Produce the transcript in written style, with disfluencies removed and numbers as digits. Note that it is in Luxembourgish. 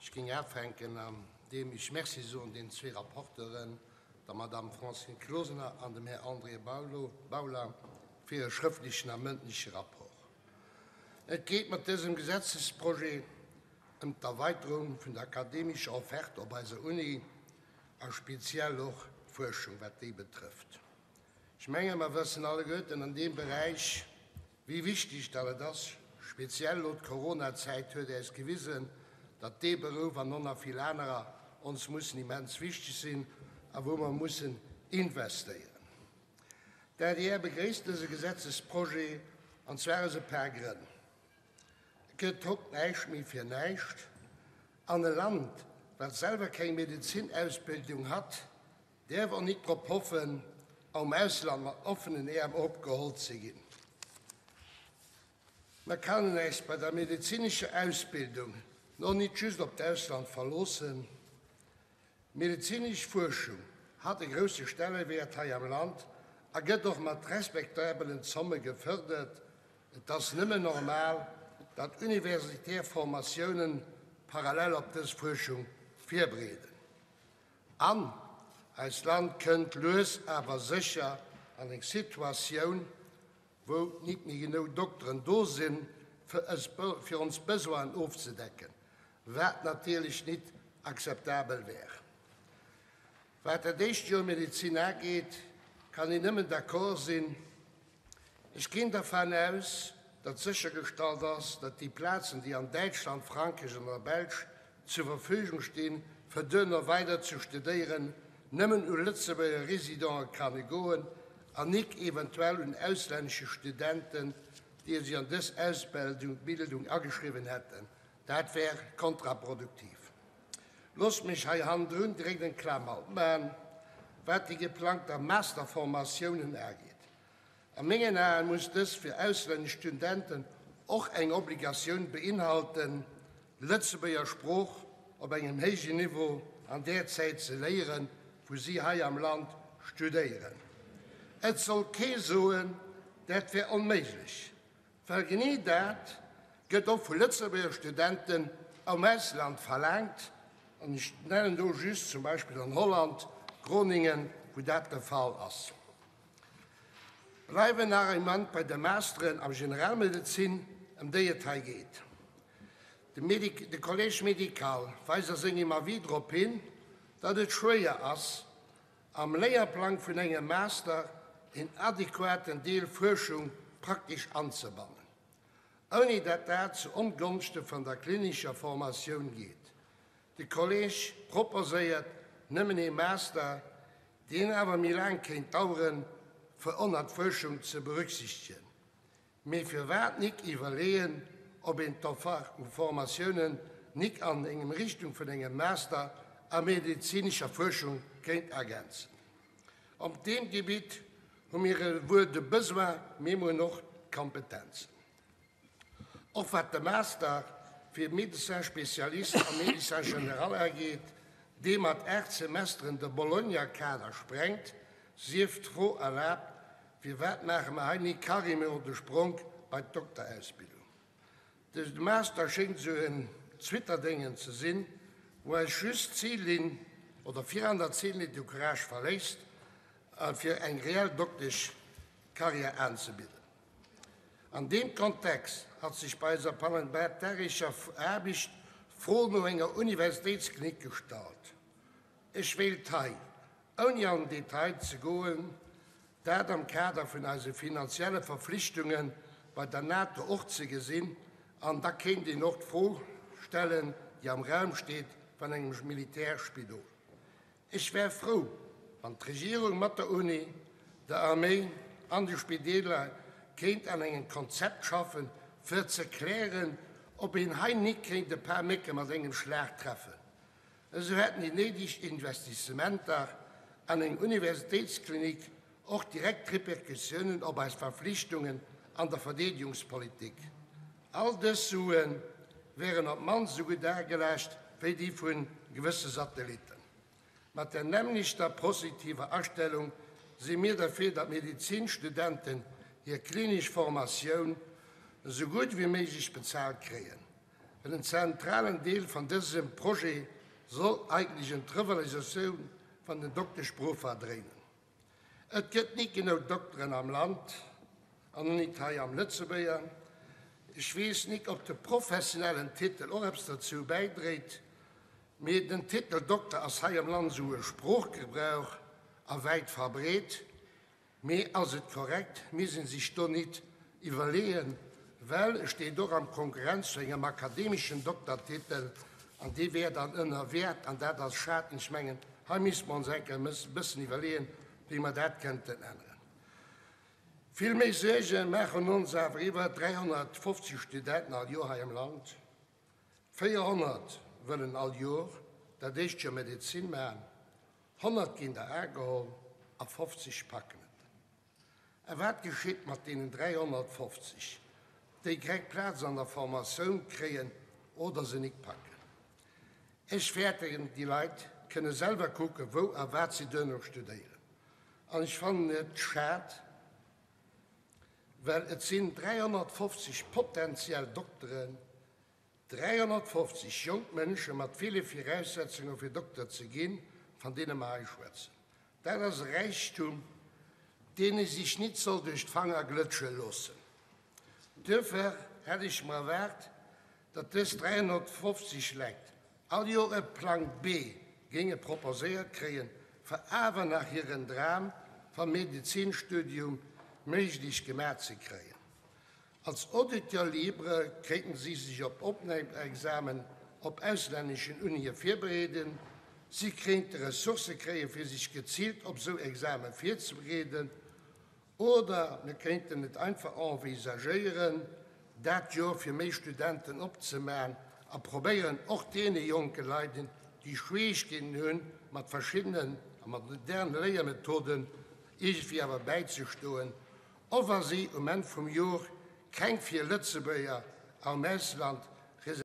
Ech géing afänken, andeem ech Merci soen deenen zwee Rapporteuren, der Madame Francine Closener an dem Här André Bauler, fir hire schrëftlechen a mëndleche Rapport. Et geet mat dësem Gesetzesprojet ëm d'Erweiterung vun der akademescher Offerte op eiser Uni a speziell och d'Fuerschung, wat déi betrëfft. Ech menge mer wëssen alleguerten an deem Beräich, wéi wichteg dat et ass. Speziell elo d'Coronazäit huet äis gewisen, datt dee Berouf an och nach vill anerer ons mussen immens wichteg sinn a wou mer mussen investéieren. D'adr begréisst dëse Gesetzesprojet, an zwar aus e paar Grënn. Et gëtt haut näischt méi fir näischt, an e Land, wat selwer keng Medezinausbildung hat, däerf och nit drop hoffen, am Ausland mat offenen Äerm opgeholl ze ginn. Mer kannen äis bei der medezinescher Ausbildung no nit just op d'Ausland verloossen. D'medezinesch Fuerschung hat e grousse Stellewäert hei am Land a gëtt och mat respektabelen Zomme gefërdert. Et ass nëmmen normal, datt universitär Formatiounen parallel op dës Fuerschung virbereeden. An eist Land kënnt lues awer sécher an eng Situatioun, wou nit méi genou Dokteren do sinn, fir ons Besoinen ofzedecken, wat natierlech nit akzeptabel wär. Wat dat éischt Joer Medezin ageet, kann een nëmmen d'accord sinn. Ech ginn dervan aus, datt séchergestallt ass, datt déi Plazen, déi an Däitschland, Frankräich an der Belsch zur Verfügung stinn, fir duerno weider ze studéieren, nëmmen u Lëtzebuerger Résidenten kanne goen an nik eventuell un auslännesche Studenten, déi sech an dës Ausbildung ageschriwwen hätten. Dat wär kontraproduktiv. Loosst mech hei hannendrun direkt eng Klamer opmachen, wat déi geplangter Masterformatiounen ageet. A mengen Aen muss dës fir auslännesch Studenten och eng Obligatioun beinhalten, d'Lëtzebuerger Sprooch op engem héijen Niveau an där Zäit ze léieren, wou si hei am Land studéieren. Et soll kee soen, dat wär onméiglech. Well genee dat gëtt och vu Lëtzebuerger Studenten am Ausland verlaangt, an ech nennen do just zum Beispill an Holland, Groningen, wou dat de Fall ass. Bleiwen nach e Moment bei de Masteren a Generalmedezin, ëm déi et hei geet. De Collège médical weist a sengem Avis drop hin, datt et schwéier ass, am Léierplang vun engem Master een adequaten Deel Fuerschung praktesch anzebannen, ouni dat dat zu Ongonschte vun der klinischer Formatioun geet. De Collège proposéiert nëmmen ee Master, deen awer méi laang kéint daueren, fir onnert d'Fuerschung ze berücksichtegen. Mee firwat nik iwwerleeën, ob een d'Offer u Formatiounen nik an engem Richtung vun engem Master a medezinescher Fuerschung kéint ergänzen? Op deem Gebitt hu mir ewuel de Besoin, mee mir hunn och d'Kompetenzen. Och wat de Master fir Médecin spécialiste a Médecin général ageet, dee mat 8 Semesteren de Bologna-Kader sprengt, sief d'Fro erlaabt, Firwat maache mer hei ni carrément de Spronk bei d'Dokterausbildung? De Master schéngt esou en Zwitterdéngen ze sinn, wou eis just d'Zillinn oder viraan der Zillinn de Courage verléisst, fir eng reell Dokteschcarrière aanzebidden. An deem Kontext hat sech bei eiser parlamentarescher Aarbecht d'Fro no enger Universitéitsklinik gestallt. Ech wéilt hei, ouni an den Detail ze goen, dat am Kader vun eise finanzielle Verflichtunge bei der NATO och ze gesinn, an da kéint een och d'Fro stellen, déi am Raum steet, vun engem Militärspidol. Ech wär frou, wann d'Regierung mat der Uni, der Arméi an de Spideeler kéint an engem Konzept schaffen, fir ze klären, ob een hei nik kéint e paar Mécke mat engem Schlag treffen. Esou hätten déi néideg Investissementer an eng Universitéitsklinik och direkt Repercussiounen op eis Verflichtungen an der Verdeedegungspolitik. All dës Sue wären op d'mannst esou gutt agelascht wéi déi vu gewësse Satellitten. Mat der nämmlechter positiver Astellung si mir derfir, datt Medezinstudenten hir klinesch Formatioun esou gutt ewéi méiglech bezaalt kréien. Well en zentralen Deel van dësem Projet soll eigentlech ëm d'Revalorisatioun van den Dokteschberuffer dréinen. Et gëtt nit genou Dokteren am Land an och nit hei am Lëtzebuerger. Ech weess nit, ob de professionellen Titel och eppes derzou bäidréit, mee den Titel Dokter ass hei am Land esou e Sproochgebrauch a wäit verbreet. Mee ass et korrekt? Misst een sech do nit iwwerleeën, well e steet och am Konkurrenz zu engem akademeschen Doktertitel an dee wär dann ënner Wäert an dat ass schad. Ech mengen, hei misste mer ons eng Kéier e bëssen iwwerleeën, wéi mer dat kënnten änneren. Vill méi Suerge maachen ons awer iwwer 350 Studenten all Joer hei am Land. 400 wëllen all Joer dat éischt Joer Medezin maachen. 100 ginn der ageholl a 50 packen et. A wat geschitt mat deenen 350, déi greng Plaz an der Formatioun kréien oder se nik packen? Ech fäerten, déi Leit kënne selwer kucken, wou a wat si duerno studéieren. An ech fannen et schad, well et sinn 350 potentiell Dokteren, 350 jonk Mënsche mat ville Viraussetzunge fir Dokter ze ginn, van deene mer hei schwätzen. Dat ass e Räichtum, deen ee sech nit soll duerch d'Fanger glëtsche loossen. Duerfir hätt ech mer erwaart, datt dës 350 Leit all Joer e Plang B géinge proposéiert kréien, fir awer nach hiren Dram vam Medezinstudium méiglech gemaach ze kréien. Als Auditeur libre kéinten si sech op Opnamexamen op auslänneschen Unie virbereeden. Si kéinte Ressourcë kréien, fir sech geziilt op esou Exame virzebereeden. Oder mir kéinten et einfach envisagéieren, dat Joer fir méi Studenten opzemaachen a probéieren, och deene jonke Leiden, déi Schwierigkeeten hunn, mat verschiddenen a mat moderne Léiermethoden iergendwéi awer bäizestoen, Och wa si um Enn vum Jor keng fir Lëtzebuerger am Ausland reservéiert.